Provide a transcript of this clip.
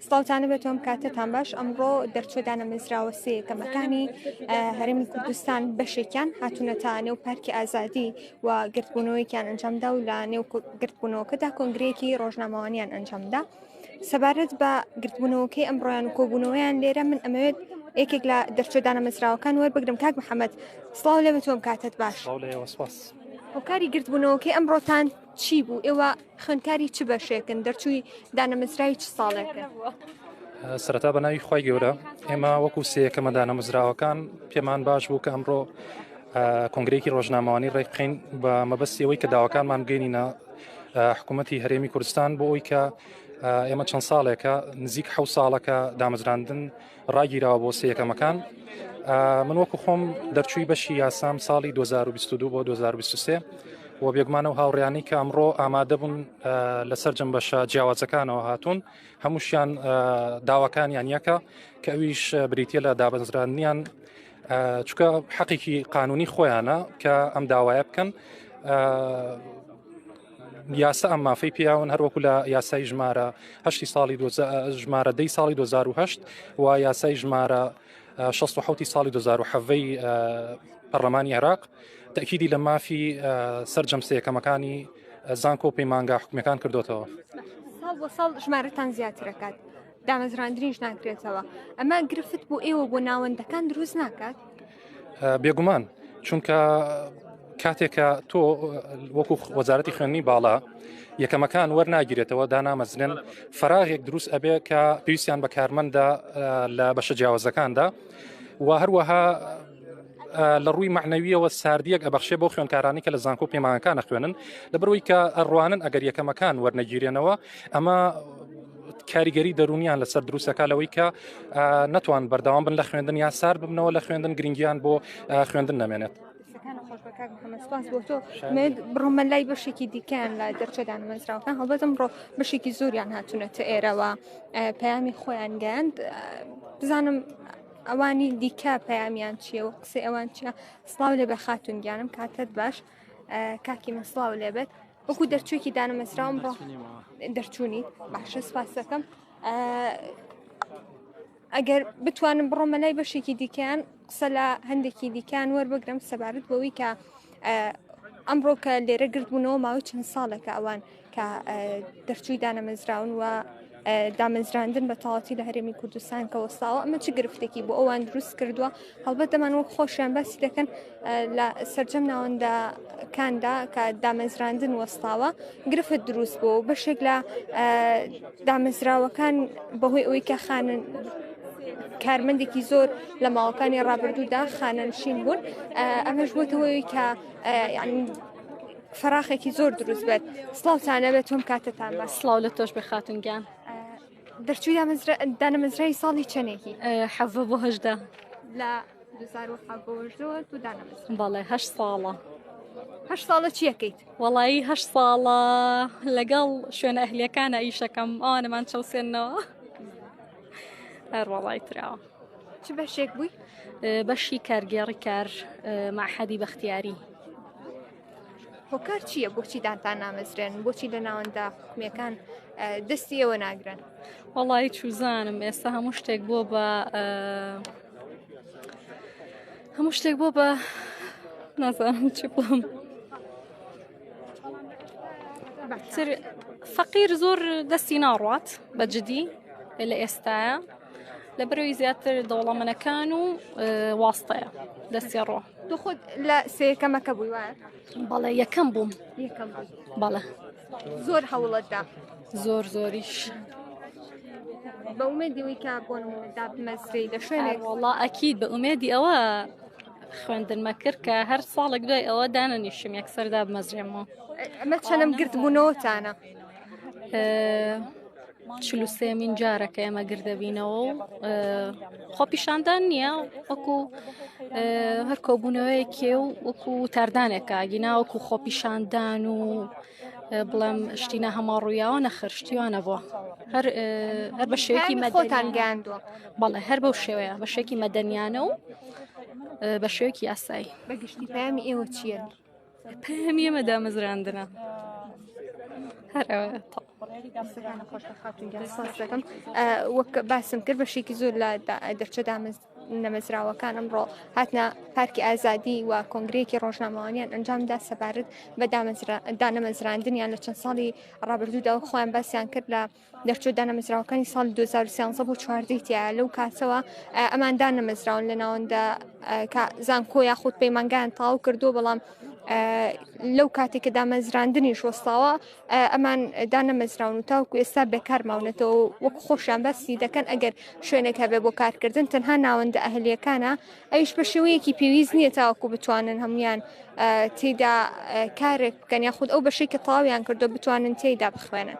سڵاوتانە بێت ئەم کاتەتان باش ئەمڕۆ دەرچوە دانەمەزراوە سێ یەکەمەکانی هەرێمی کوردستان بەشێکیان هاتوونەتە نێو پارکی ئازادی و گردبوونەوەیەکیان ئەنجامدا و لە نێو گردبوونەوەکەدا کۆنگرەیەکی ڕۆژنامەوانیان ئەنجامدا سەبارەت بە گردبوونەوەکەی ئەمڕۆیان و کۆبوونەوەیان لێرە من ئەمەوێت یەکێک لە دەرچوە دانەمەزراوەکان وەربگرم کاک محەممەد سڵاو لێ بێت کاتت باش هۆکاری گردبوونەوەکەی ئەمڕۆتان چی بوو ئێوە خوێندکاری چ بەشێکن دەرچووی دانەمەزراوی چ ساڵێکن؟ سەرەتا بە ناوی خوای گەورە ئێمە وەکو سێیەکەمە دانەمەزراوەکان پێمان باش بوو کە ئەمڕۆ کۆنگرێکی ڕۆژنامەوانی ڕێک بخەین بە مەبەستی ئەوەی کە داواکانمان بگەینینە حکوومەتی هەرێمی کوردستان بۆ ئەوی کە ئێمە چەند ساڵێکە نزیک حە ساڵەکە دامەزراندن ڕاگیراوە بۆ سێیەکەمەکان من وەکو خۆم دەرچووی بەشی یاسام ساڵی 2022 بۆ 2023 و بێگومانە و هاوڕیانی کە ئەمڕۆ ئامادە بوون لە سەرجەم بەشە جیاوازەکانەوە هاتوون هەمووشیان داواکانیان یەکە کە ئەویش بریتە لە دابەزراندنیان چکە حەقێکی قانونی خۆیانە کە ئەم داوایە بکەن یاسا ئەم مافەی پیاون هەروەکو لە یاسای ژمارە هەشتی ساڵی ژمارە دەی ساڵی 2008 و یاسای ژمارە 16 ساڵی 2017 پەرلەمانی عێراق تەکیدی لە مافی سەرجەم سێکەمەکانی زانکۆ پەیمانگا حکومیەکان کردوتەوە. ساڵ بۆ ساڵ ژمارەتان زیاترەکات دامەزراندنیش ناکرێتەوە ئەمە گرفت بۆ ئێوە بۆ ناوەندەکان دروست ناکات؟ بێگومان چونکە کاتێکە تۆ وەکو وەزارەتی خوێندنی باڵا یەکەمەکان وەرناگیرێتەوە دانامەزرێن فراغێک دروست ئەبێ کە پێویستیان بە کارمەندە لە بەشە جیاوازەکاندا و هەروەها لە ڕووی معنەویەوە ساردیەک ئەبەخشێ بۆ خوێنکارانی کە لە زانکۆ پەیمانەکان ئەخوێنن لە بەرەوەی کە ئەڕوانن ئەگەر یەکەمەکان وەرنەگیرێنەوە ئەمە کاریگەری دەرونیان لەسەر دروستەکە لەوەی کە نەتوان بەردەوام بن لە خوێندن یا سار ببنەوە لە خوێندن گرنگیان بۆ خوێندن نامێنێت. سپاس بۆ تۆ بڕۆمە لای بەشێکی دیکەیان لە دەرچەدان مەزراوەکان هەڵبەتم ڕۆ بەشێکی زۆریان هاتوونەتە ئێرەوە پەیامی خۆیان گەیاند بزانم ئەوانی دیکە پەیامیان چییە و قسەی ئەوان چییە سڵاو لێ بە خاتون گیانم کاتت باش کاکی من سڵاو لێبێت وەکو دەرچووکی دانەمەزراوم ڕۆ دەرچوونی باشە سپاسەکەم ئەگەر بتوانم بڕۆمە لای بەشێکی دیکەیان قسە لە هەندێکی دیکان وەربگرم سەبارەت بەوەی کە ئەمڕۆ کە لێرە گردبوونەوە ماوەی چەند ساڵێکە ئەوان کە دەرچووی دانەمەزراون و دامەزراندن بە تەواتی لە هەرێمی کوردستان کە وەستاوە ئەمە چ گرفتێکی بۆ ئەوان دروست کردووە هەڵبەت دەمان وەک خۆشیان باسی دەکەن لە سەرجەم ناوەندەکاندا کە دامەزراندن وەستاوە گرفت دروست بوو و بەشێک لە دامەزراوەکان بەهۆی ئەوەی کە خانن کارمەندێکی زۆر لە ماوەکانی ڕابردوودا خانەنشین بوون ئەمەش بۆتەوەی کە یعنی فەراخێکی زۆر دروست بێت سڵاوتانە بێت تۆم کاتتان بە سڵاو لە تۆش بێ خاتون گیان دەرچووی دانەمەزرای ساڵی چەندێکی حەڤە بۆ هەژدە لە 2017 تو دانەمەزرا بەڵێ هەشت ساڵە هەشت ساڵە چیەکەیت وەڵایی هەشت ساڵە لەگەڵ شوێنە ئەهلیەکانە ئیشەکەم ئەوانەمان چەوسێنەوە هەر وەڵای تراوە چ بەشێک بووی؟ بەشی کارگێڕی کار مەعهەدی بەختیاری. هۆکار چییە بۆچی دانتان نامەزرێن بۆچی لە ناوەندە حکومیەکان دەستی ئێوە ناگرن؟ وەڵی چوزانم ئێستا هەموو شتێک بۆ بە هەموو شتێک بۆ بە نازانم چی بڵم تر فەقیر زۆر دەستی ناڕوات بە جدی لە ئێستاە لە بەرەوەی زیاتر دەوڵەمەنەکان و واستەیە دەستی ڕۆ تۆ خۆت لە سێیەکەمەکە بووی وایە؟ بەڵێ یەکەم بووم یەکەم بووی بەڵێ زۆر هەوڵت دا زۆر زۆریش بە ئومێدی ئەوەی کە بۆ نموونە دابمەزرێی لە شوێنێک وەڵا ئەکید بە ئومێدی ئەوە خوێندنمە کرد کە هەر ساڵێک دوای ئەوە دانەنیشم یەکسەر دابمەزرێمەوە ئەمە چەنم گرتبوونەوەتانە چلوسێمین جارە کە ئێمە گردەبینەوە و خۆپیشاندان نییە وەکو هەر کۆبوونەوەیەکێ و وەکو وتاردانێکە گینا وەکو خۆپیشاندان و بڵێم شتینە هەما ڕوویاوە نەخر شتیوانە بووە هەر هەر بە شێوەیەکی مەدەنیان گەیاندووە بەڵێ هەر بەو شێوەیە بە شێکی مەدەنیانە و بە شێوەیەکی یاسایی بەگشتی پەیامی ئێوە چییە؟ پەیامی ئێمە دامەزراندنە. هەر ئەوەیە تەواو. سپاس دەکەم. وەک باسم کرد بەشێکی زۆر لە دەرچە نەمەزراوەکان ئەمڕۆ هاتنە پارکی ئازادی و کۆنگرەیەکی ڕۆژنامەوانیان ئەنجامدا سەبارەت بە دانەمەزراندنیان لە چەند ساڵی ڕابردوودا و خۆیان باسیان کرد لە دەرچوو دانەمەزراوەکانی ساڵی 2013 بۆ 14 تیا لەو کاتەوە ئەمان دانەمەزراون لە ناوەندە زانکۆ یاخود پەیمانگایان تەواو کردو بەڵام لەو کاتێک کە دامەزراندنیش وەستاوە ئەمان دانەمەزراون و تاوکو ئێستا بێکار ماونەتەوە وەک خۆشیان باسی دەکەن ئەگەر شوێنێک هەبێ بۆ کارکردن تەنها ناوەندە ئەهلیەکانە ئەویش بە شێوەیەکی پێویست نییە تاوەکو بتوانن هەمویان تێدا کارێک بکەن یاخود ئەو بەشەی کە تەواویان کردو بتوانن تێدا بخوێنن.